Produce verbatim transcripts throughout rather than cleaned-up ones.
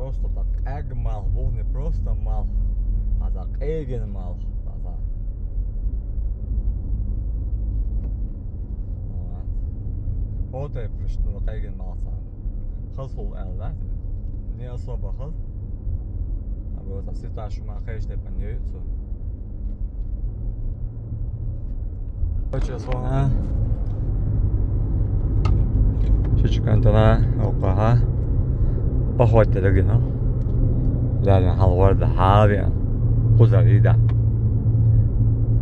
Просто так къаьга малх бу, не просто малх, а так къегина малх. Так, так. Вот. Вот и просто къегина малх царна. Хаза хул аьлла, да? Не особо хаза. А вот а ситуацию ма хезаш тайпа не ю цо. Хочешь вон, а? Шичкантана, окаха. Поход телегина. Да, да, халвар да, хави. Кузари да.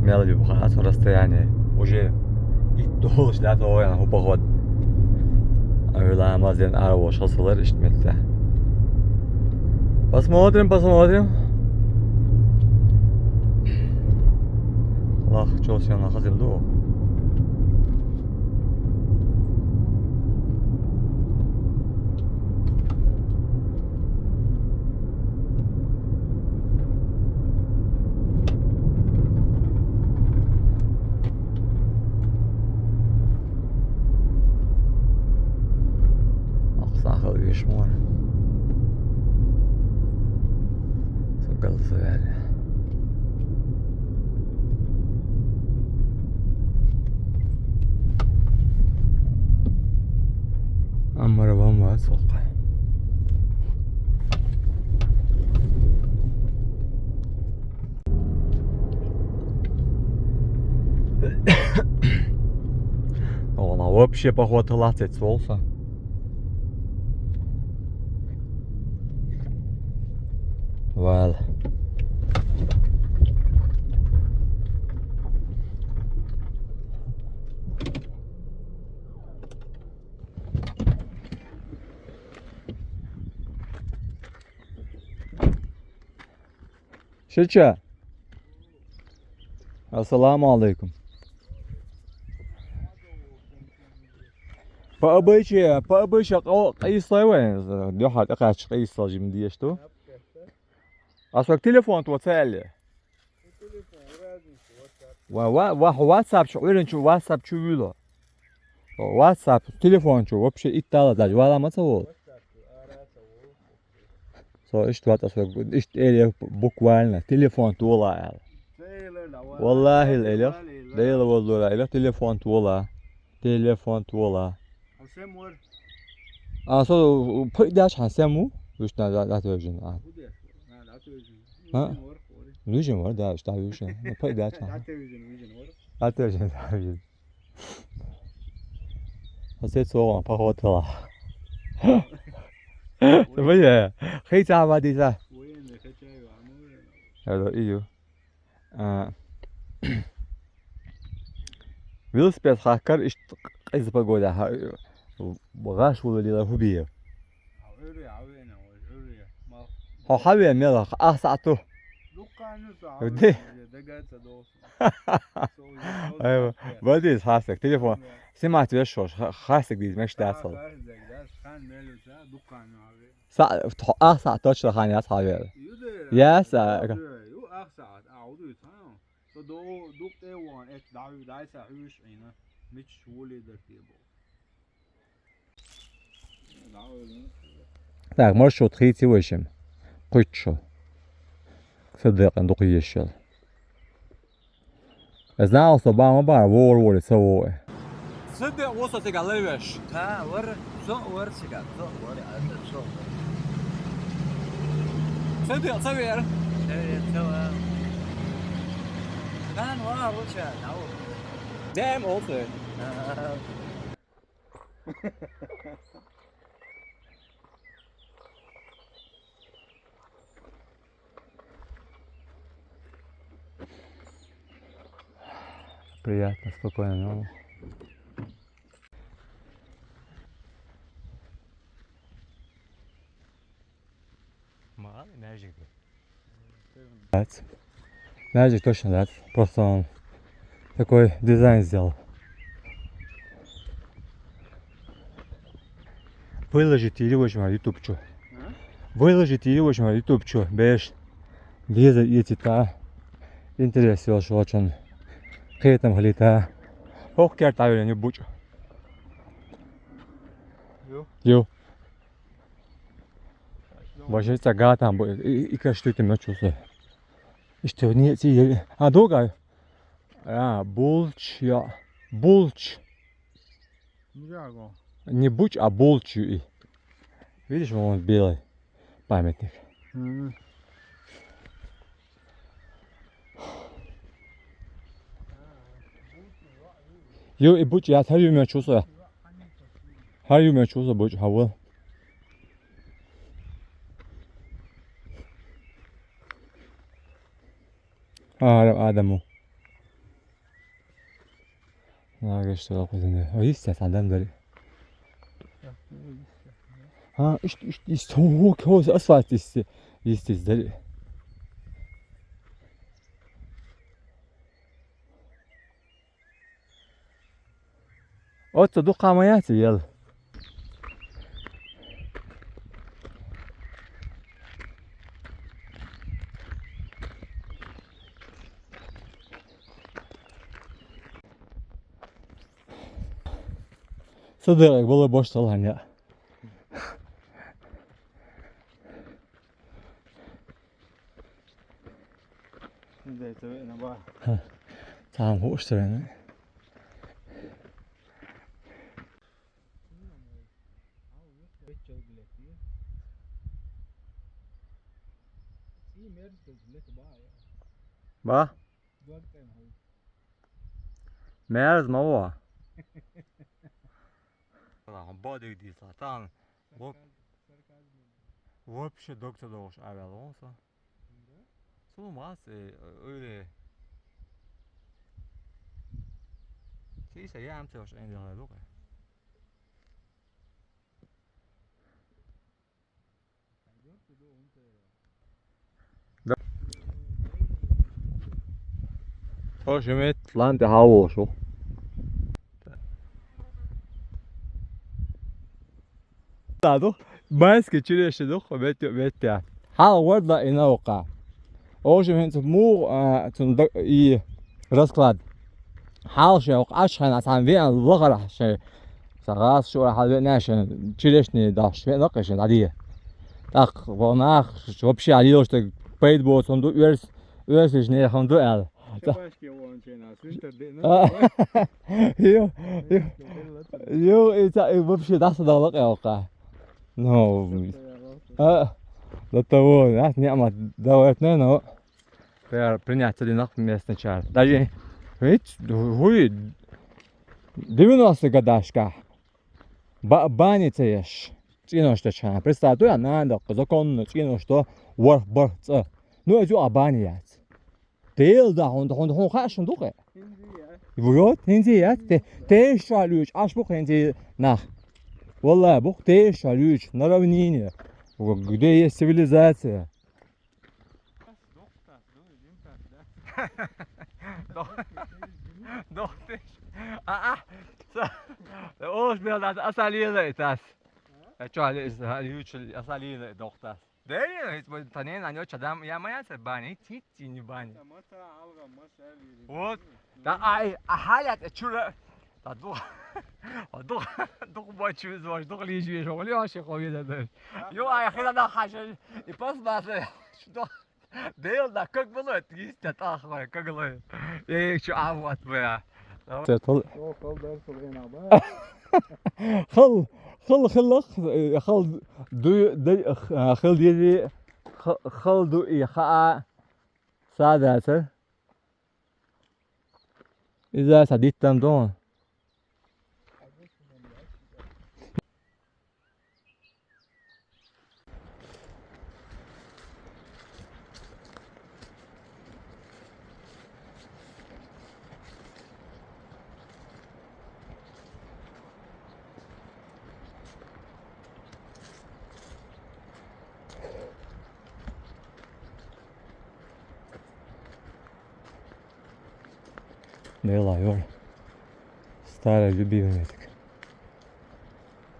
Мел ю баха расстояние. Уже и долж да то я ху поход. А вела мазен ара вош хасалар иштметта. Посмотрим, посмотрим. Лах, чё, всё, на хазим ду. Ах, сахал вишмор. Сокал савяли. Аммар вам ва сока. Она вообще поход лацать сволса. Вал. Шича. Ассаламу алейкум. По обычаю, по обычаю, къо-, къийсалой вай, дуьхьал тӀекхаьчча къийсал жим деш ду. А сога телефон то ца аьлла? Ва, ва, ва, WhatsApp чу, Ӏуьйранчу WhatsApp чу вуьйло. WhatsApp, телефон чу, вообще, иттала даже, вала ма ца волу. Со иштта вац, аса иштта элира буквально, телефон тола аьлла. Валлахи элира, Дела валлура элира, телефон тола. Телефон тола. А со пхи дач хьан сем ву? Вуьшта да, да, да, тожин, а. Ху деш вара? На, да, тожин. А? Вижин вара, хори. Вижин вара, да, иштта вижин. Ну, пхи дач хьан. Да, тожин, вижин вара. Да, тожин, да, вижин. Оце цього походила. Бля, хица вадиса. Военный, хотя и ваму. Алло, иду. А, велосипед хаккар иштта къиза погода ха-, гӀаш вула лила хӀу бийр. Хьо хьаве мела, ах саӀат ду. Ди. Айва, бадиз хасак, телефон. Снимать веш шош, ха-, хасак диз меш дацал. Са-, ах саӀат точно хан яц хьавер. Яц, а, ю ах саӀат, а, удуй, ца? Со до, дукъ тӀе ван, эт, дай, дай са хьуьш Ӏина. Мич вули дар те бо. Так, маршрут хийци вайшим. Кхуьччу. Са декъан дукха ешал. Знал, со бама бар, вор, вор, са вор. Са де, во со тига левеш. Та, вар, со вар тига, со вар, а со вар. Са де, са вер. Са вер, са вар. Дан ва, луча, нау. Дем, олсу. А. Приятно, спокойно, ну. Мало, мяжик. Нравится. Даже точно нравится. Просто он такой дизайн сделал. Выложить или возьма YouTube чу. А? Выложить или возьма YouTube чу. Беш. Деза эти та. Интерес ёлш очень. Хетам хлита. Ох, кер тавили не буч. Ю. Ю. Боже, цӀа гатам бу, и, и каш ты мочуса. Иштта не ци ели. А, дугай. А, булч, я. Булч. Драго. Не буч, а булч и. Видишь, вон белый памятник. Мгм. Ю и буч, я, хар ю мочуса. Хар ю мочуса буч, хавал. А, Адаму. Нагаш что кузен. О, есть, а там дали. А, ишт, ишт, ишт, о, о, о, асфальт есть, есть, есть, дали. Оццо дукха ма яц ел. Сыдырак было больше саланя. Де це видно, ба. Ха. Там гуш це видно. Ба? Мерз мало. Бодик дисла. Там вообще доктор долуш авял он со. Сулмас, э, öyle. Şey işte, ya amca hoş en de. Hoş, Ümit, lan de hava hoş o. Ладно, майский черешня, ну, метя, метя. Хьал варда и наука. Ожим хӀинца мугӀа, а, цун д-, и расклад. Хьал шен, аш хьан, а цхьан веан лахара шен. Сагас шура хьал веан шен, черешня даш, веан лакха шен, дадия. Так, вон ах, вообще, а лило, что пайд бо, сон ду, верс, верс, не, хон ду, эл. Чапашки вон чена, свинтер де, ну. А, ё, ё, ё, и ца-, и вообще даса да лакха, а. Ну, а, до того, да, не, ама, давай, не, ну. Пер-, принять один местный чар. Даже, ведь, хуй, девяностые годашка. Ба-, бани цееш. ЦӀенош тачхана. Представь, дуй, а, надо, законно, цӀенош то, ворх, барх, цӀа. Ну, эзю а бани яц. Дел да, хун, хун, хун, хашун духе. Вот, хинзи яц. Те, те шалюч, аш бух хинзи нах. Валлай, бух те шалюч, на равнине. Где есть цивилизация. Дохтеш. А, а. Ош белдас асалила итас. А чё, али, али, ючил асалила дохтас. Дели, танен, анё чадам, я моя се бани, ти, ти не бани. Вот. Да, ай, а халят, э, чура. Да, дух, а дух, дух бачу, дух лежишь, оли вообще хове да. Ё, ай, хила да хаша, и пас баса, что? Дел да, как было, это есть, а так, как было. Я ещё, а вот, бля. Сетол. О, хал дар сулгина, ба. Хал, хал, хал, э, хал, ду, ду, э, хал, дири, ха-, хал, ду, и, ха, а. Сада, сэр. Иза, садит там, дон. Дела, ёль. Старый любимый метик.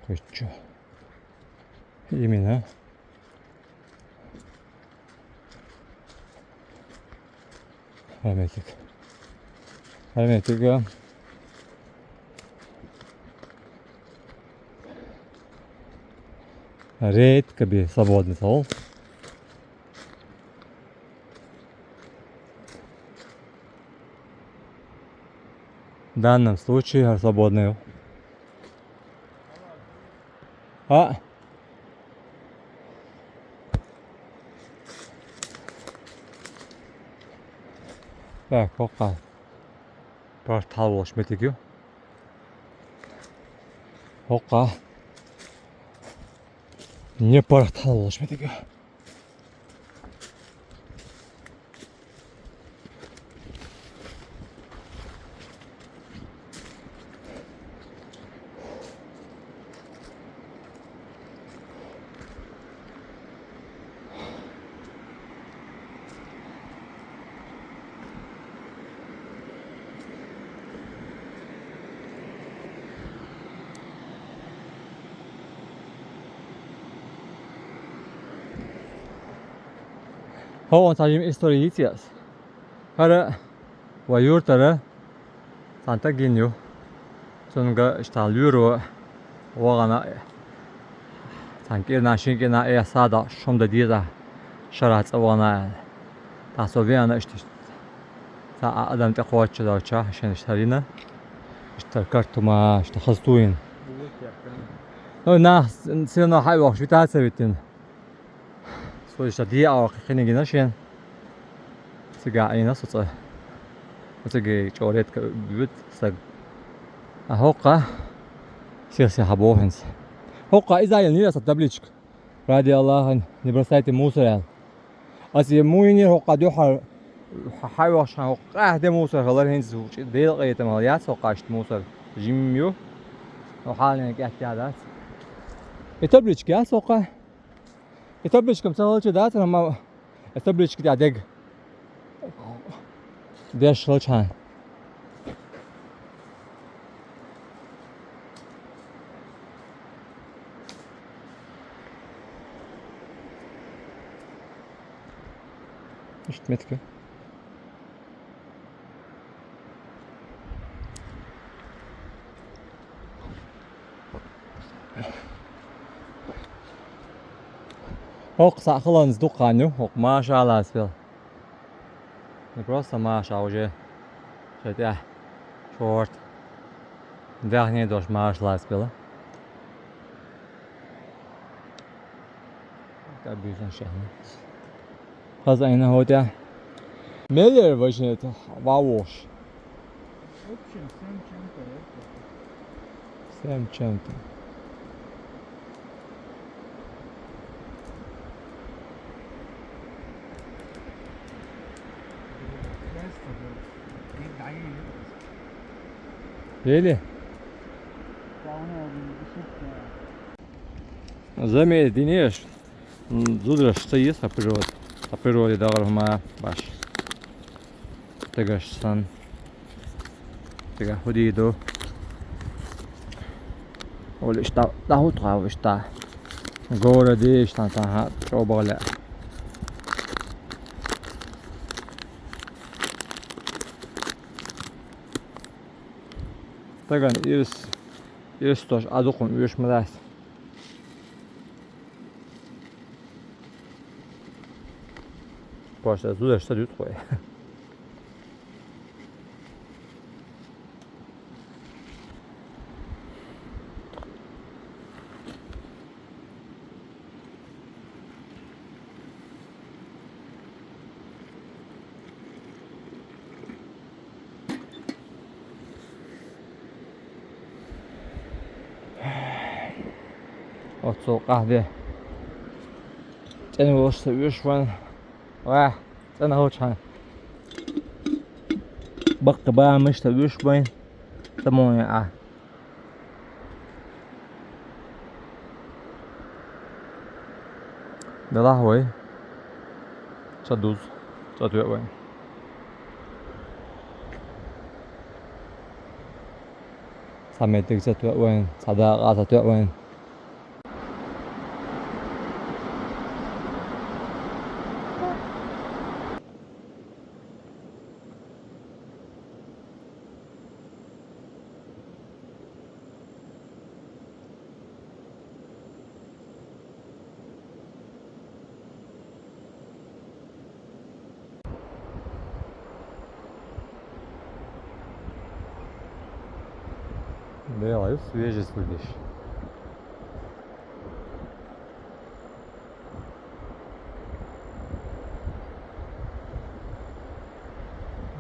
Ты чё? Именно. Арметик. Арметик, да. Редко би свободный стол. В данном случае свободный. А? Так, хӀокху портал волуш меттиг ю. ХӀокху не портал волуш меттиг ю. ХӀокхунна цхьа жима истори йицъяс. ХӀара вай юьртара цхьана стаг йина ю. Цуьнга иштта лоьро вахана, цхьана кӀирнахь, шина кӀирнахь, э, сада шуна дан деза, шарахь цӀа вахана аьлла. ТӀаккха со веана иштта, цхьа а адам тӀекхочуш долчохь, шен иштта хӀара йина, иштта карт хӀума, иштта хаза туйна. Ну, нах сено хьайвохуш витаца витина. Со иштта дӀа а ваккха кхин гина шен. Цигахь Ӏийна со цӀа. Цига чӀогӀа редко буьйцу стаг. А хӀокху сих-сиха боху хӀинца. ХӀокху иза а йина йира аса табличка: «Ради Аллаха, не бросайте мусор», аьлла. Аса и муйнера хӀокху дуьхьал хьайвахчахьана хӀокху къаьхьа де мусор хилар, хӀинца Делан къинхетам хилла яц хӀокху иштта мусор. Жимма ю. Ну, хьаланехь кӀетта яц. И табличка яц хӀокху? И табличка-м ца хилча дац, амма и табличка тӀехь дерг деш хилчахьана. Иштта меттиг. ХӀокху схьа хиланца дукха хан ю, хӀокху машаллас бел. Не просто маша, а уже шайн тӀехь шорта. Даьхни долуш машаллас бела. ТӀе буьйсанаш яхна. Хаза айна хӀокху тӀехь. Мел яра вайшинна ван вохуш? Семь чем-то. Ели? Заметь, динеш. М, зудараш ца еза сан природа. Сан природе дахар хӀума баш. Стегаш сан. Стеган хӀу дийр ду. Ола иштта дӀахӀутту хьан иштта. Гора дийш сан сан хьан чӀобагӀа лаьа. Стеган ирс, ирс дош а дукха оьшуш ма дац. Просто зударш ца дуьту кхой. Оццул къахьде. ЦӀена волуш сан оьшуш вайн. Ва, цӀена хӀалчхьана. Баккха бамаш сан оьшуш вайн. Ца муьйна а. Делахь вай. Ца дузу, ца тоьа вайн. Цхьа меттиг ца тоьа вайн, цхьа дакъа ца тоьа вайн. Свежий слудишь.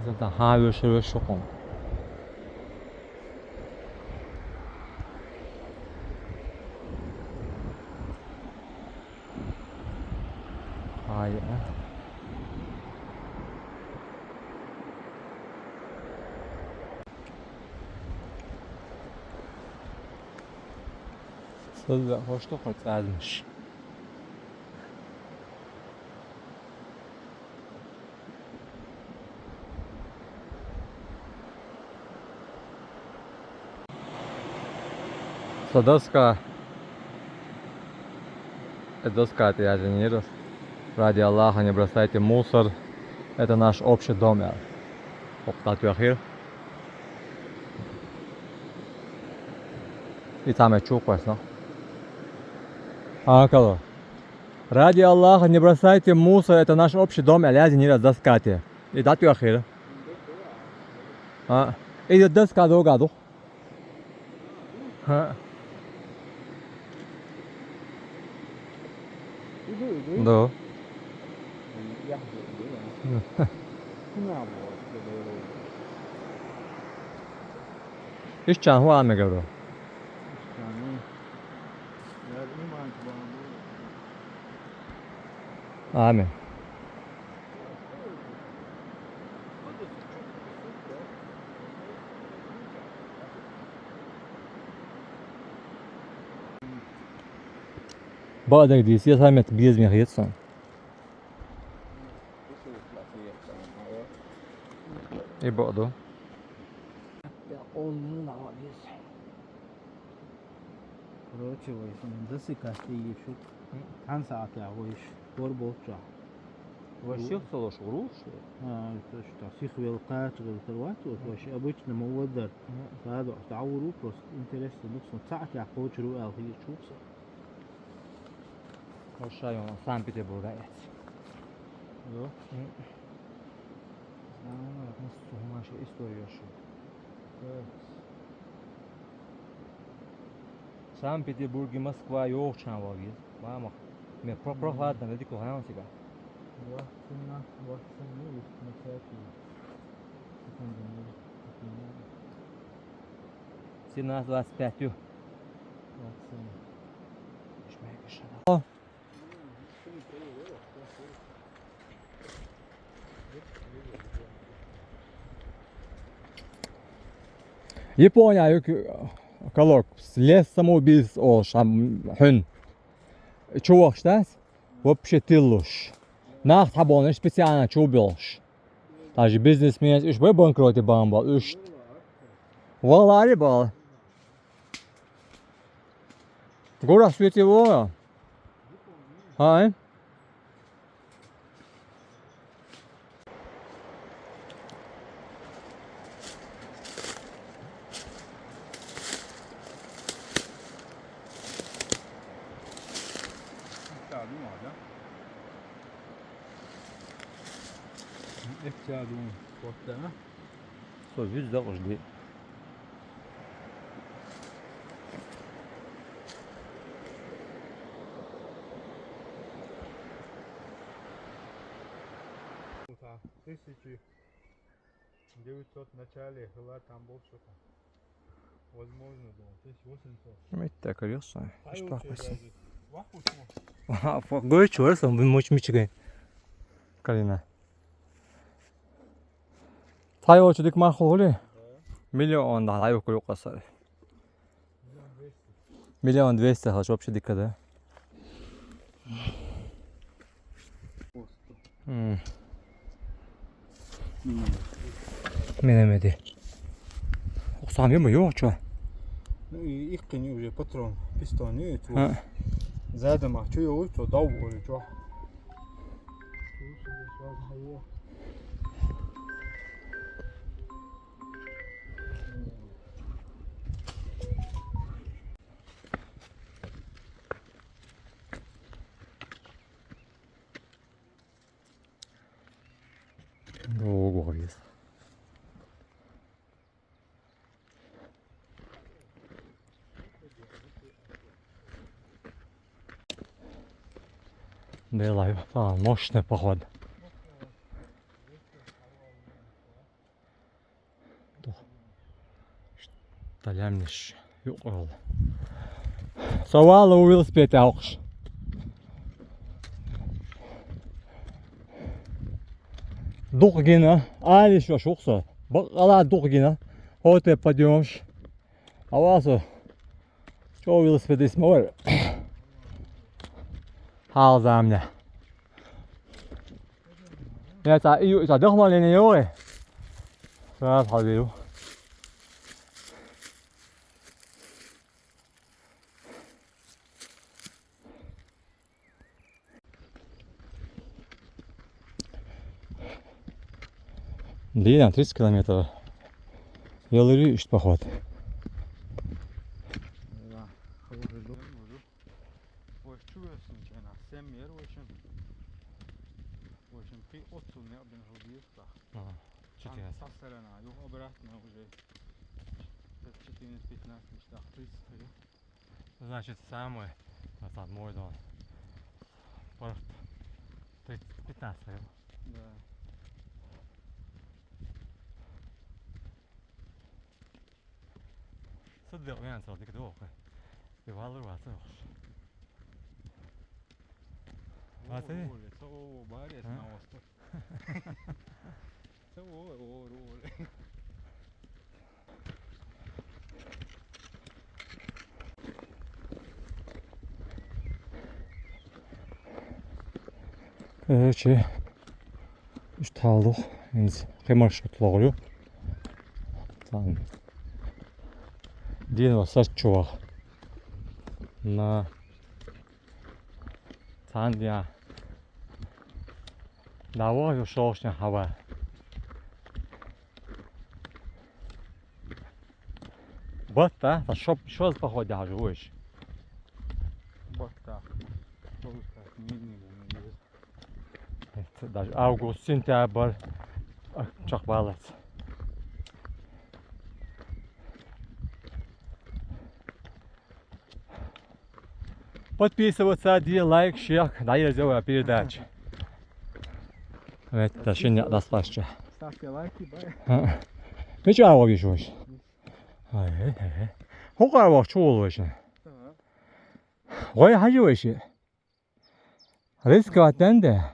Зата хавюшеве шукун. Ай, а. Сылла хошто хо цӀалмыш. Со доска. Э, доска это я же не раз. Ради Аллаха, не бросайте мусор. Это наш общий дом, я. Оп, татуахир. И там я чук, но. А, кого? Ради Аллаха, не бросайте мусор, это наш общий дом, я не раз доска те. И татуахир. А, и доска до году. Ха. Иду, иду. Да. Яхду, иду, я. Ишчан хуа мегавро. Ишчан. Амин. Баъдак дийс, я самет безмех ецсан. И баъду. Короче, вай, сан дасы касты ешут. Тан саат я, вай, ш-, гор болча. Вай, ших солош, груш? А, это что, сих велкач, галтарват, вот, вай, обычно молодар. Мгм. Да, да, да, уру просто интересно, ну, сан саат я, хочешь, ру, ал, хи, чукса. Ошайон Санкт-Петербурга эт. Ё? Мгм. Ана, мус сухмаш история шу. Э. Санкт-Петербург и Москва ёхчан вагиз. Мама. Ме про-, прохладно, да дико хана сига. Вакцина, вакцина есть, на всякий. Секунду, не, не. Семнадцать двадцать пять ю. Вакцина. Ишмай кишада. Япония юк колок лес самоубийц олш ам хун. Чувахш дас? Вообще тиллуш. Нах табонаш специально чубилш. Даже бизнесмен иш бай банкроте бамбал иш. Валари бал. Гора светевого. Ай. Итча дун. Со визда къужди. Тысячи девятьсот в начале была там больше там. Возможно, да, тысяча восемьсот. Митта кариоса. Ишпа куси. Ва, фо гой чуэр сон бин моч мичигэн. Калина. Тай очу дик махули? Миллион да тай окуй касар. Миллион двести халаш вообще дика да. М. Минемеди. Оксан ёма ёк чо. Ну и их не уже патрон, пистон не это. А. Задом а чё ёк чо дав уже чё. Долго вис. Делай, а, мощный поход. Талямниш юкъал. Савала велосипед алкъш. Дукъ гина, али шо шухса. Бакъала дукъ гина. Хоте подъёмш. Аваса. Чо велосипедист мавар. Хал замня. Я та ию, та дохмал не йоре. Сразу хал вижу. Дина тридцать километров. Ялыри ишт поход. Да, хороший дом. Ой, чё я случайно? Семь мер, в общем. В общем, ты отцу не обнаружил, так. Ага. Четырнадцать. Там со стороны, а обратно уже. Четырнадцать, пятнадцать, так, тридцать. Значит, самый назад мой дом. Порт тридцать, пятнадцать. Да. Сыддык мен сылдык докы. И валыр ватыр. Ватыр. О, о, о, барес. А? На остров. Це о, о, о. Короче, ишт халдук. Энди кемар шутлугу. Там. Дин ва сач чувак. На. Цан дня. Давай ушёл с ним, хава. Вот, да? Да шо, шо за поход даже, уж. Вот так. Минимум. Это даже август, сентябрь. А, чак балац. Подписываться, де лайк, шер, да, я сделаю передачи. Это ще не достаточно. Ставьте лайки, бай. А. Ты чё, а, вижу? Ай, ай, ай. Хука, а, чё, вообще? Ага. Ой, хажу вообще. Рисковать надо.